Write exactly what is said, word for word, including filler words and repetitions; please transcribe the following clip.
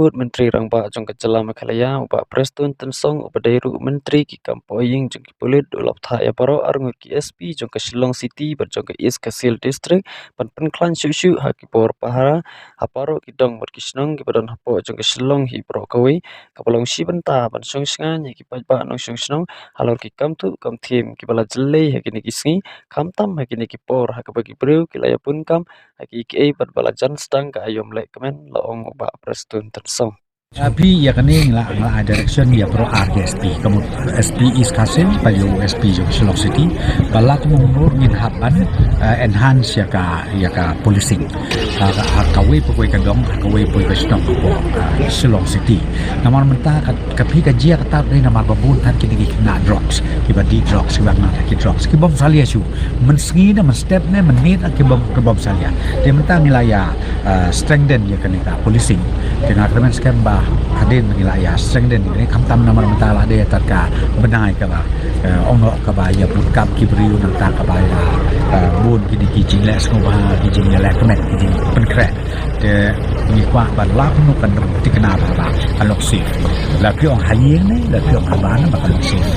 Bud Myntri Rangbah jong ka jylla Meghalaya, u Bah Prestone Tynsong, uba dei ruh Myntri ki kam poh ïing jong ki pulit, u la bthah ïa baroh arngut ki S P jong ka Shillong City bad jong ka East Khasi Hills District ban pynkhlaiñ shuh shuh ha ki bor pahara ha baroh ki dong bad ki shnong kiba don hapoh jong ka Shillong hi baroh kawei, kaba long shi bynta ban shong shngaiñ ïa ki paidbah nongshong shnong halor ki kam tuh kam thiem kiba la jyllei ha kine ki sngi, khamtam ha kine ki por ha kaba ki briew ki la ïa bun kam ha kiei kiei bad ba la jan sdang ka aïom lehkmen, la ong u Bah Prestone Tynsong. Phi ïa kane ngi la, ngi la ai direction ïa baroh ar ki S P, ka mut S P East Khasi Hills bad ïa u S P jong Shillong City, ba lada kumno ngin hap ban, eh, enhance ïa ka, ïa ka policing ha, ha kawei pa kawei ka dong, ha kawei pa kawei ka shnong hapoh, eh, Shillong City. Namar mynta ka, ka phi ka jia kata dei namar ba bun than kine ki khynnah drugs, kiba die drugs, kiba ngat ha ki drugs, ki bym salia shuh. Mynsngi ne mynstep ne mynmiet ki bym, ki bym salia. Te mynta ngi la ïa, eh, strengthen ïa kane ka policing. Te nga kyrmen skhem ba hadien ngi la ïa strengthen ïa kane, khamtam namar mynta la dei tad ka bnai kaba, eh, ong noh kaba ïa bun kam ki briew, nangta kaba ïa, eh, bun kine ki jingleh sngewbha, ki jingïalehkmen, ki jingpynkhreh. Te ngi kwah ba la kumno kan thikna ba, ba kan long safe. La phi ong ha ïing ne, la phi ong ha ban ba kan long safe.